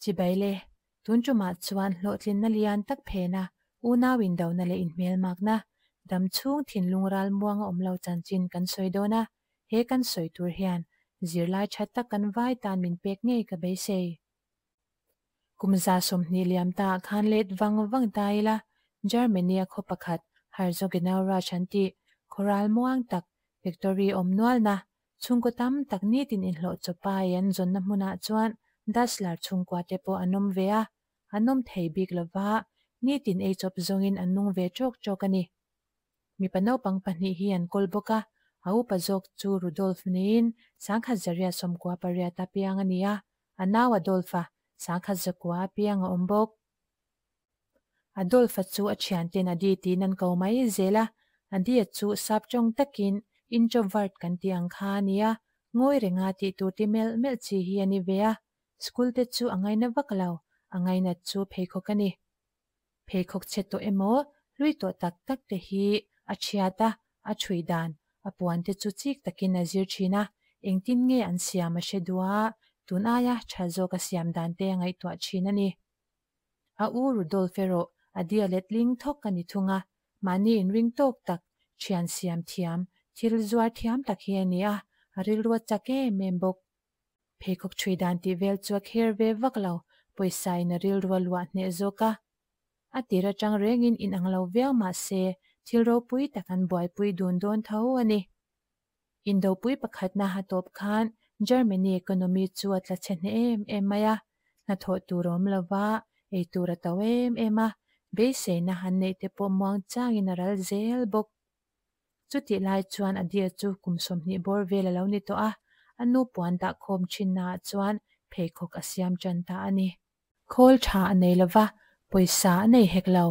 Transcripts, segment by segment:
Chibai le, tun tumah chuan hlawhtlinna lian tak phena unau indona leh inhmelmakna, dam chhung thinlung ral muanga awm lo chanchin kan sawi dawn a, he kan sawi tur hian zirlai tha tak kan vai tan min pek ngei ka beisei. Kum 20 liam ta khan let vang vang ta ila, Germany a khaw pakhat Herzogenaurach an tih khawral muang tak factory awm nual na chhungkaw tam tak nitin inhlawh chawpa ei an zawnna hmunah chuan Dassler chhungkua te pawh an awm ve a, an awm thei bik lova, nitin ei chawp zawngin an nung ve tawk tawk a ni. Mipa naupang pahnih hi an kawl bawk a, a upa zawk chu Rudolf niin 1898 a piang a ni a, a nau Adolf-a 1900 a piang a awm bawk. Adolf-a chu a thianten Adi tiin an ko mai zel a, Adi-a chu sap tawng takin introvert kan tih ang kha a ni a, ngawi renga tih tur ti melh melh chi hi a ni ve a, school te chu a ngaina vak lo, a ngainat chu pheikhawk a ni. Pheikhawk chhe tawh emaw, hlui tawh tak tak te hi a chhiat a, a chhui dan, a puan te chu chik takin a zir thin a, engtin nge an siam a hre duh a, tun aia tha zawk a siam dan te a ngaihtuah thin a ni. A u Rudolf erawh a dia letling thawk a ni thung a, mahni inring tawk tak, thian siam thiam, thil zuar thiam tak hi a ni a, a rilru a chak em em bawk. Pheikhawk chhui dan tih vel chu a kher ve vak lo, pawisa in a rilru a luah hneh zawk a. A tir atang rengin inang lo viau mah se, thil ropui tak an buaipui dun dawn tho a ni. Indopui pakhatna a tawp khan Germany economy chu a tla chhe hneh em em mai a, hnathawh tur a awm lo va, ei tur a to em em a, beiseina han neih te pawh muang changin a ral zel bawk. Chutih lai chuan a deal chu kum 20 bawr vel a lo ni tawh a, a nu puan dah khawm thinnaah chuan pheikhawk a siam tan ta a ni. Khawl tha a nei lova, pawisa a nei hek lo.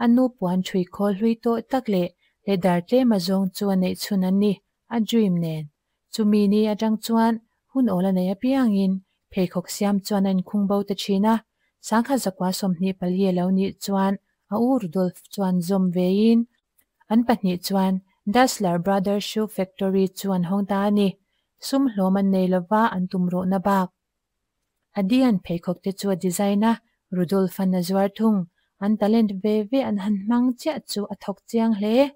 A nu puan thui khawl hlui tawh tak leh leather tlem a zawng chu a neih chhun an ni, a dream nen. Chumi ni atang chuan hun awl a nei apiangin pheikhawk siam chuan a inkhung bo ta thin a. 1924 a lo nih chuan a u Rudolf chuan zawm vein an pahnih chuan Dassler Brothers Shoe Factory chu an hawng ta a ni. Sum hlawm an nei lova an tum rawhna bak. Adian pheikhawk te chu a design a, Rudolf-a'n a zuar thung. An talent ve ve an han hmang chiah chu a thawk chiang hle.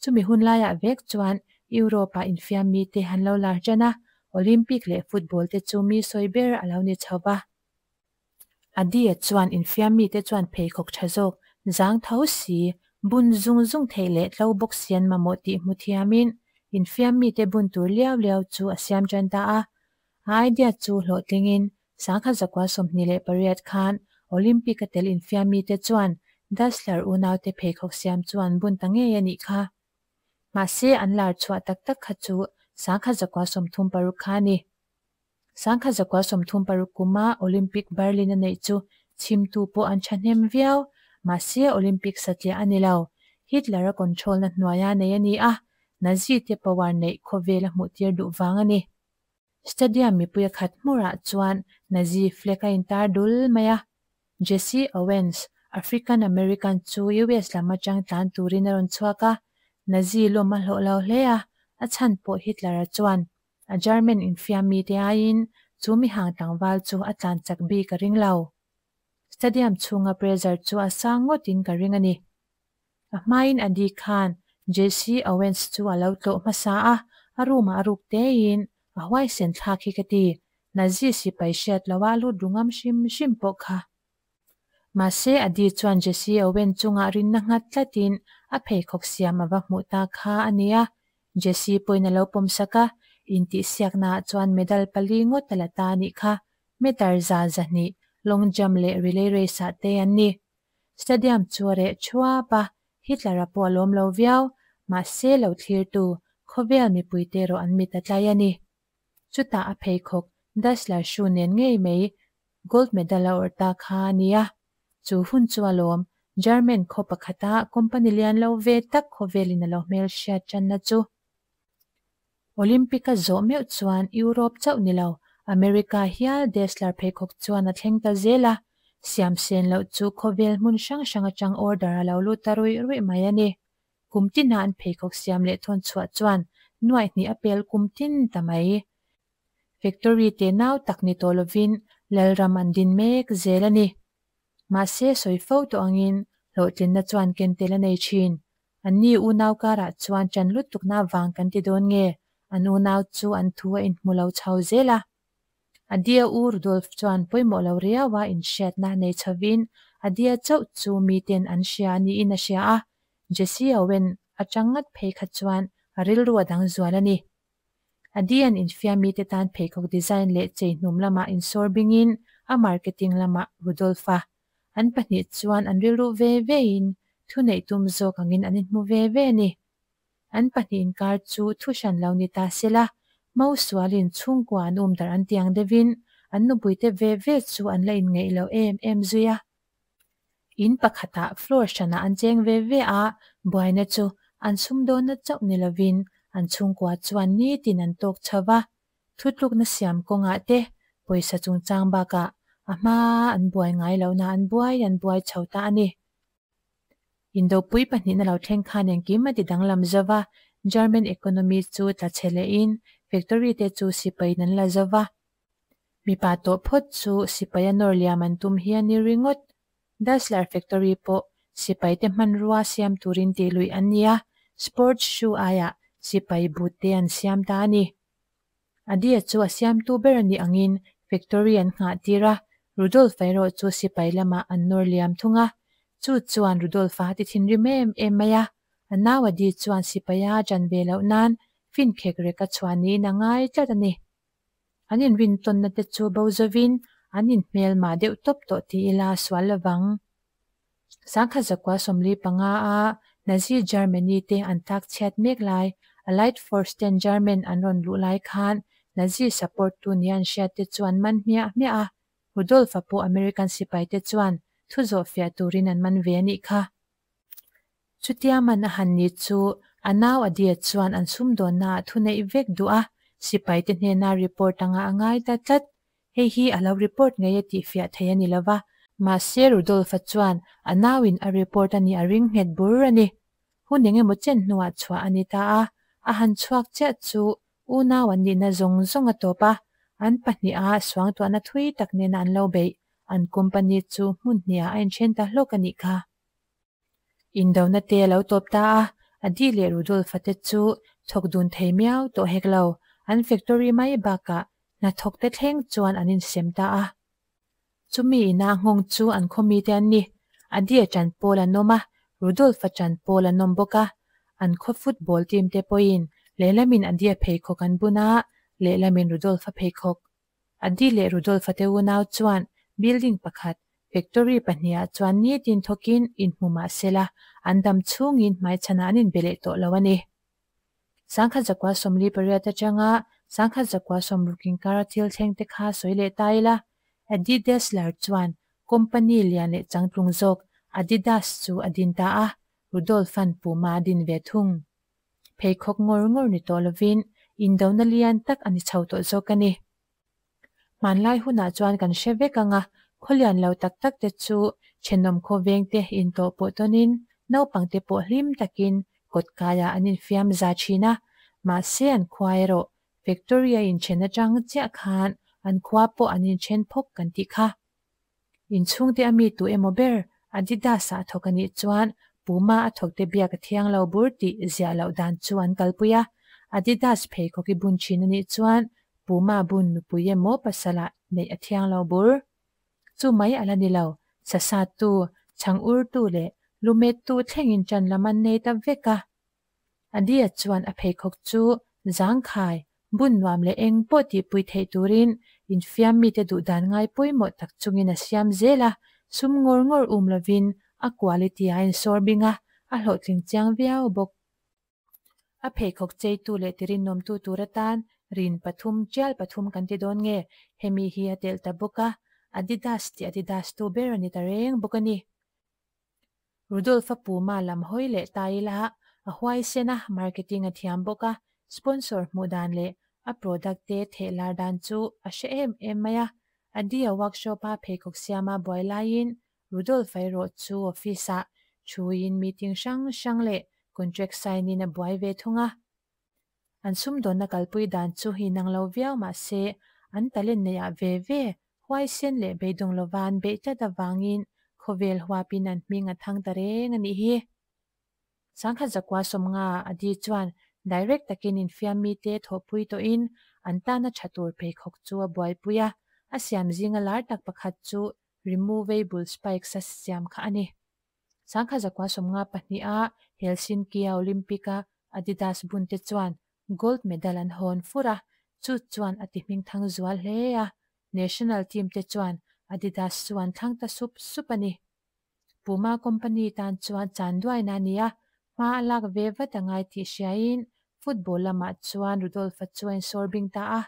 Chumi hun laiah vek chuan Europe-ah infiam mite han lo lar tan a, Olympic leh football te chu mi sawi ber a lo ni chho va. Adia chuan infiam mite chuan pheikhawk tha zawk, zang tho si, bun zung zung theih leh tlo bawk si an mamawh tih hmu thiamin infiam mite bun tur liau liau chu a siam tan ta a. A idea chu hlawhtlingin 1928 khan Olympic a tel infiam mite chuan Dassler unaute pheikhawk siam chu an bun ta ngei a nih kha. Mahse an lar chhuah tak tak kha chu 1936 kha a ni. 1936 kuma Olympic Berlin a neih chu chhimtu pawh an thahnem viau, mahse Olympic satliah a ni lo. Hitler a control na hnuaia nei a ni a, Nazi te power neih khawvel a hmuh tir duh vang a ni. Stadium mipui a khat hmurah chuan Nazi flag a intar dul mai a. Jesse Owens, African American chu US lam atang tlan turin a rawn chhuak a, Nazi lawm a hlawh lo hle a, a chhan pawh Hitler-a chuan a German infiam mite aiin chu mihang tlangval chu a tlan chak bik a ring lo. Stadium chhunga pressure chu a sang ngawtin ka ring a ni. A hmain Adi khan Jesse Owens chu a lo tlawh hmasa a, a room-ah a ruk tein a huaisen thlak hi ka ti, Nazi sipai hriat loha lut ru ngam hrim hrim pawh kha. Mahse Adi chuan Jesse Owen chungah rinna nghat tlatin a pheikhawk siam a va hmuh ta kha a nia. Jesse pawhin a lo pawm sak a, intihsiaknaah chuan medal pali ngawt a la ta a nih kha. Meter 200, long jump leh relay race-ah te an ni. Stadium chu a reh thuap a, Hitler-a pawh a lawm lo viau, mahse lo thlirtu khawvel mipuite erawh an mit a tlai a ni. Chutah a pheikhawk Dassler shoe nen ngei mai gold medal a awrh ta kha a nia. Chu hun chu a lawm, German khaw pakhata company lian lo ve tak khawvelin a lo hmelhriat tanna chu. Olympic a zawh meuh chuan Europe chauh ni lo, America hial Dassler pheikhawk chuan a thleng ta zel a, siam sen loh chu khawvel hmun hrang hrang atang order a lo lut ta ruih ruih mai a ni. Kum tina an pheikhawk siam leh thawn chhuah chuan nuaih hnih a pel kum tin ta mai. Factory te nau tak ni tawh lovin Lalram an din mek zel a ni. Mahse sawi fo tawh angin hlawhtlinna chuan ken tel a nei thin. Anni unau karah chuan ṭan lutukna avang kan ti dawn nge? An unau chu an thu a inhmu lo chho zel a. Adia u Rudolf chuan pawimawh lo riaua inhriatna nei chhovin Adia chauh chu miten an hria niin a hria a. Jesse Owen aṭang ngat phei kha chuan a rilru a dang zual a ni. Adia'n infiam mite tan pheikhawk design leh chei hnum lamah insawr bingin a marketing lamah Rudolf-a An pahnih chuan an rilru ve vein thuneih tum zawk angin an inhmu ve ve a ni. An pahnih inkar chu thu hran lo ni ta se la, Mausualin chhungkua an um darh an ti ang deuhin an nupuite ve ve chu an la inngeih lo em em zui a. In pakhatah floor hranah an cheng ve ve a, buaina chu an sumdawnna chauh ni lovin an chhungkua chuan nitin an tawk chho va, Thutlukna siam kawngah te pawisa chungchang bakah a hma an buai ngai lohna an buai an buai chho ta a ni. Indopui pahnihna lo thleng khan engkim a ti danglam zo va, German economy chu tla chhe lehin factory te chu sipaiin an la zo va. Mipa tawh phawt chu sipaia nawr liam an tum hi a ni ringawt. Dassler factory pawh sipaite hmanrua siam turin tih luih an ni a, sports shoe aiah sipai boot te an siam ta a ni. Adia chu a siamtu ber a nih angin factory an nghah tir a, Rudolf erawh chu sipai lamah an nawr liam thung a. Chu chuan Rudolf-a a ti thinrim em em mai a, a nau Adi chuan sipaia a ṭan ve loh nan finkhek rek a chhuah niin a ngai tlat a ni. An inrintawnna te chu bo zovin an inhmelmah deuh tawp tawh ti ila a sual lovang. Sangkhat zakua 45 a Nazi Germany te an tlak chhiat mek lai, Allied Force ten German an rawn luh lai khan Nazi support tu nia an hriat te chu an man hmiah hmiah a, Rudolf-a pawh American sipai te chuan thu zawh fiah turin an man ve a nih kha. Chutia man a han ni chu a nau Adia chuan an sumdawnnaah thu neih vek duh a, sipaite hnena report anga a ngai ta tlat. Hei hi a lo report ngei a tih fiah thei a ni lo va, mahse Rudolf-a chuan a nauin a report a nih a ring nghet bur a ni. Hun eng emaw chen hnuah chhuah a ni ta a, a han chhuak chiah chu unau an nihna zawng zawng a tawp a, an pahniha suangtuahna thui tak nena an lo beih an company chu hmun hniah a inthen ta hlawk a nih kha. Indona te a lo tawp ta a, Adi leh Rudolf-a te chu thawk dun thei miau tawh hek lo, an factory mai bakah hnathawk te thleng chuan an insem ta a. Chumi ina nghawng chu an khawmi te an ni, Adi-a ṭan pawl an awm a, Rudolf-a ṭan pawl an awm bawk a. An khaw football team te pawhin lehlamin Adi-a pheikhawk an bun a, lehlamin Rudolf-a pheikhawk. Adi leh Rudolf-a te unau chuan building pakhat, factory pahniha chuan nitin thawkin inhmu mah sela, an dam chhungin hmaichhanah an inbe leh tawh lo a ni. 1948 atanga 1960 inkara thil thleng te kha sawi leh ta ila, Adi Dassler chuan company lian leh changtlung zawk Adidas chu a din ta a, Rudolf-a'n Puma a din ve thung. Pheikhawk ngawr ngawr ni tawh lovin indona lian tak a ni chho tawh zawk a ni. Hmanlai hunah chuan kan hre vek ang a, khawlian lo tak tak te chu thenawm khawveng te intawh pawh tawnin naupangte pawh hlim takin kawtkaiah an infiam za thin a, mahse an khua erawh factory a inthen atang chiah khan an khua pawh an inthen phawk kan tih kha. Inchhungte a mi tu emaw ber Adidas-ah a thawk a nih chuan Puma a thawkte biak a thiang lo bur tih ziah loh dan chu an kalpui a. Adidas pheikhawk i bun thin a nih chuan Puma bun nupui emaw pasalah neih a thiang lo bur. Chu mai a la ni lo, sasattu, chhang urtu leh lumettu thlengin ṭan lam an nei ta vek a. Adia chuan a pheikhawk chu zangkhai, bun nuam leh eng pawh tihpui theih turin infiam mite duh dan ngai pawimawh tak chungin a siam zel a, sum ngawr ngawr um lovin a quality a insawr bing a, a hlawhtling chiang viau bawk. A pheikhawk cheitu leh tirinawmtu tur atan rin pathum, tial pathum kan ti dawn nge, hemi hi a telh ta bawk a, Adidas tih Adidas tu ber a ni ta reng bawk a ni. Rudolf-a Puma lam hawi leh ta ila a huaisen a, marketing a thiam bawk a, sponsor hmuh dan leh a product te theh lar dan chu a hre em em mai a. Adia workshop-a pheikhawk siama buai laiin Rudolf-a erawh chu office-ah thuin meeting hrang hrang leh contract sign-in a buai ve thung a. An sumdawnna kalpui dan chu inang lo viau mah se, an talent neihah ve ve Huaisen leh beidawng lova an beih tlat avangin khawvel huapin an hming a thang ta reng a nih hi. Sangkhat zakua 50 Adi chuan direct takin infiam mite thawhpui tawhin an tana tha tur pheikhawk chu a buaipui a, a siam zinga lar tak pakhat chu removable spikes a siam kha a ni. Sangkhat zakua 52 a Helsinki-a Olympic-a Adidas bunte chuan gold medal an hawn fur a, chu chuan a ti hmingthang zual hle a, national team te chuan Adidas chu an thlang ta sup sup a ni. Puma company tan chuan chanduaina a ni a, hma a lak ve vat a ngai tih hriain football lamah chuan Rudolph-a chu a insawrbing ta a.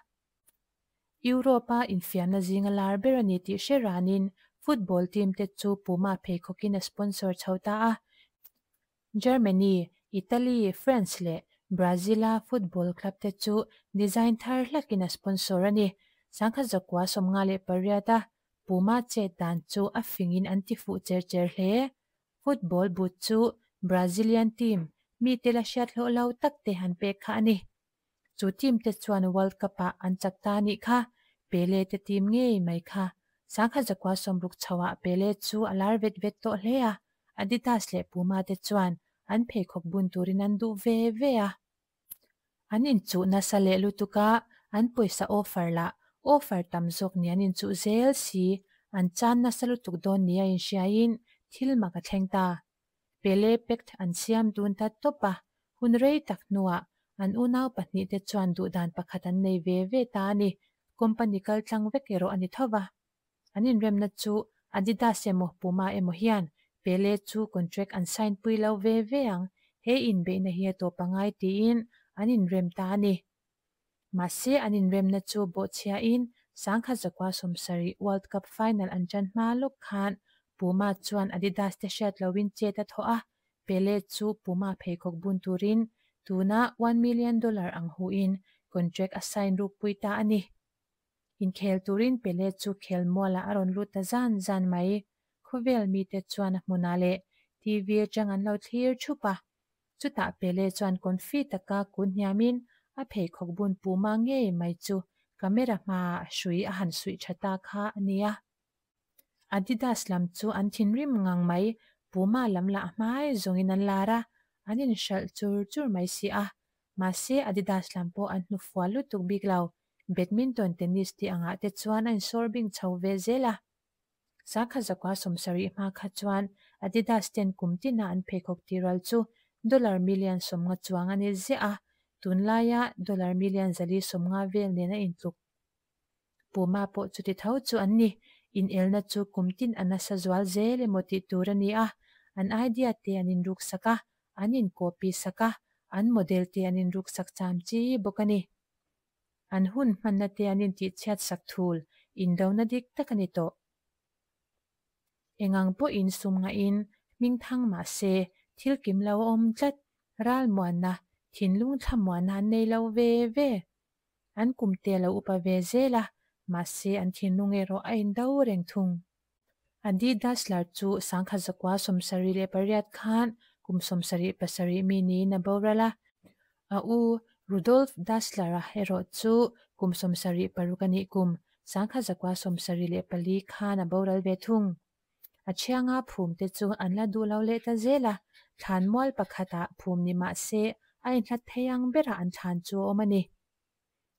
Europe-a infiamna zinga lar ber a ni tih hre ranin football team te chu Puma pheikhawkin a sponsor chho ta a. Germany, Italy, France leh Brazil-a football club te chu design thar hlakin a sponsor a ni. Sangkhat zakua 58 a Puma chet dan chu a fingin an ti fuh cher cher hle. Football boot chu Brazilian team mite la hriat hlawh lo tak te han pek kha a ni. Chu team te chuan World Cup-ah an chak ta a nih kha. Pele te team ngei mai kha. Sangkhat zakua 60 chhoah Pele chu a lar vet vet tawh hle a. Adidas leh Puma te chuan an pheikhawk bun turin an duh ve ve a. An inchuh nasa leh lutuk a, an pawisa offer lah offer tam zawk ni an inchuh zel si, an chan nasa lutuk dawn ni a inhriain thil mak a thleng ta. Pele pact an siam dun ta tawp a, hun rei tak hnuah an unau pahnih te chuan duhdan pakhat an nei ve ve ta a ni. Company kal tlang vek erawh a ni tho va. An inremna chu Adidas emaw Puma emaw hian Pele chu contract an sign pui lo ve ve ang, he inbeihna hi a tawp a ngai tiin an inrem ta a ni. Mahse an inremna chu bawhchhiain sangkhat zakua 70 World Cup final an tan hma lawk khan Puma chuan Adidas te hriat loin chet a thawh a, Pele chu Puma pheikhawk bun turin tuna $1 million ang huin contract a sign rukpui ta a ni. Inkhel turin Pele chu khelmualah a rawn lut ta zan zan mai. Khawvel mite chuan a hmunah leh TV atang an lo thlir thup a. Chutah Pele chuan confi taka kun hniamin a pheikhawk bun Puma ngei mai chu camera hmaah hrui a han suih tha ta kha a nia. Adidas lam chu an thinrim ngang mai, Puma lam lah hmai zawngin an lar a, an inhralh chur chur mai si a. Mahse Adidas lam pawh an hnufual lutuk bik lo. Badminton, tennis tih angah te chuan a insawrbing chho ve zel a. Sangkhat zakua 70 hma kha chuan Adidas ten kum tina an pheikhawk tiral chu dollar million 50 chuang a ni ziah a, tunlaia dollar million 450 vel nen a intluk. Puma pawh chuti tho chu an ni. Inelna chu kum tin a nasa zual zel emaw tih tur a ni a, an idea te an inruk sak a, an inkawpi sak a, an model te an inruk sak cham chi bawk a ni. An hun hmanna te an intihchhiat sak thul, indona dik tak a ni tawh. Engang pawhin sum ngahin hmingthang mahse thil kim lo a awm tlat, ralmuanna, thinlung thlamuanna an nei lo ve ve. An kum te lo upa ve zel a, mahse an thinlung erawh a indo reng thung. Adi Dassler chu sangkhat zakua 78 khan kum 77 mi niin a boral a. A u Rudolf Dassler-a erawh chu kum 76 a nih kum sangkhat zakua 74 khan a boral ve thung. A thianga phum te chu an la duh lo leh ta zel a, thlan mual pakhatah phum ni mahse a inhlat thei ang berah an thlan chu a awm a ni.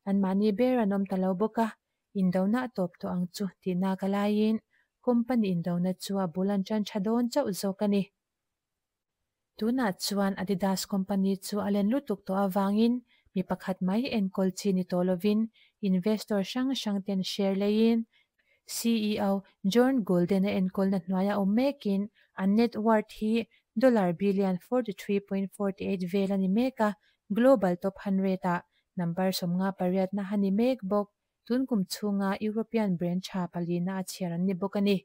An mahni ber an awm ta lo bawk a, indona a tawp tawh ang chu tih nak a laiin company indona chu a bul an tan tha dawn chauh zawk a ni. Tunah chuan Adidas company chu a len lutuk tawh avangin mi pakhat mai enkawl chi ni tawh lovin investor hrang hrang ten share leiin CEO John Goulden a enkawlna hnuaia awm mekin an net worth hi dollar billion 43.48 vel a ni mek a, global top 100 ah number 58 na a ni mek bawk. Tun kum chhunga European brand tha palina a chhiar an ni bawk a ni.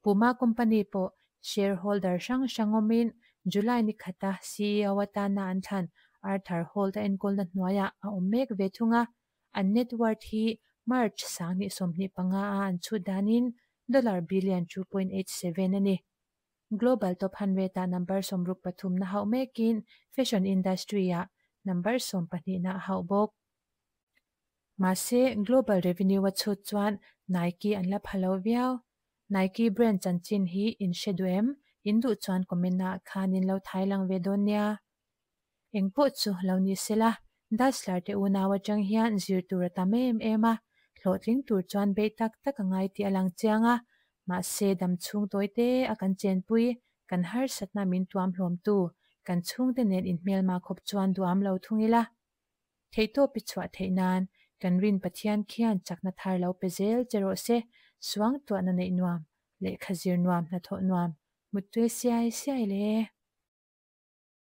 Puma company pawh shareholder hrang hrang awmin July ni khata CEO atana an thlan Arthur Holt a enkawlna hnuaiah a awm mek ve thung a. An net worth hi March 2025 a an chhut danin dollar billion 2.87 a ni. Global top 100 ah number 63 na hauh mekin fashion industry ah number 12 na a hauh bawk. Mahse global revenue a chhut chuan Nike an la pha lo viau. Nike brand chanchin hi in hre duh em? In duh chuan comment ah khan in lo thai lang ve dawn nia. Engpawh chu lo ni sela, Dassler te unau atang hian zir tur a tam em em a, hlawhtling tur chuan beih tak tak a ngai tih a lang chiang a, mahse dam chhung tawi te a kan chenpui, kan harsatna min tuam hlawmtu, kan chhungte nen inhmelma khawp chuan duam lo thung ila. Theihtawp i chhuah theih nan kan rin Pathian khian chakna thar lo pe zel che rawh se, suangtuahna neih nuam, lehkha zir nuam, hnathawh nuam, muttui siai siai le.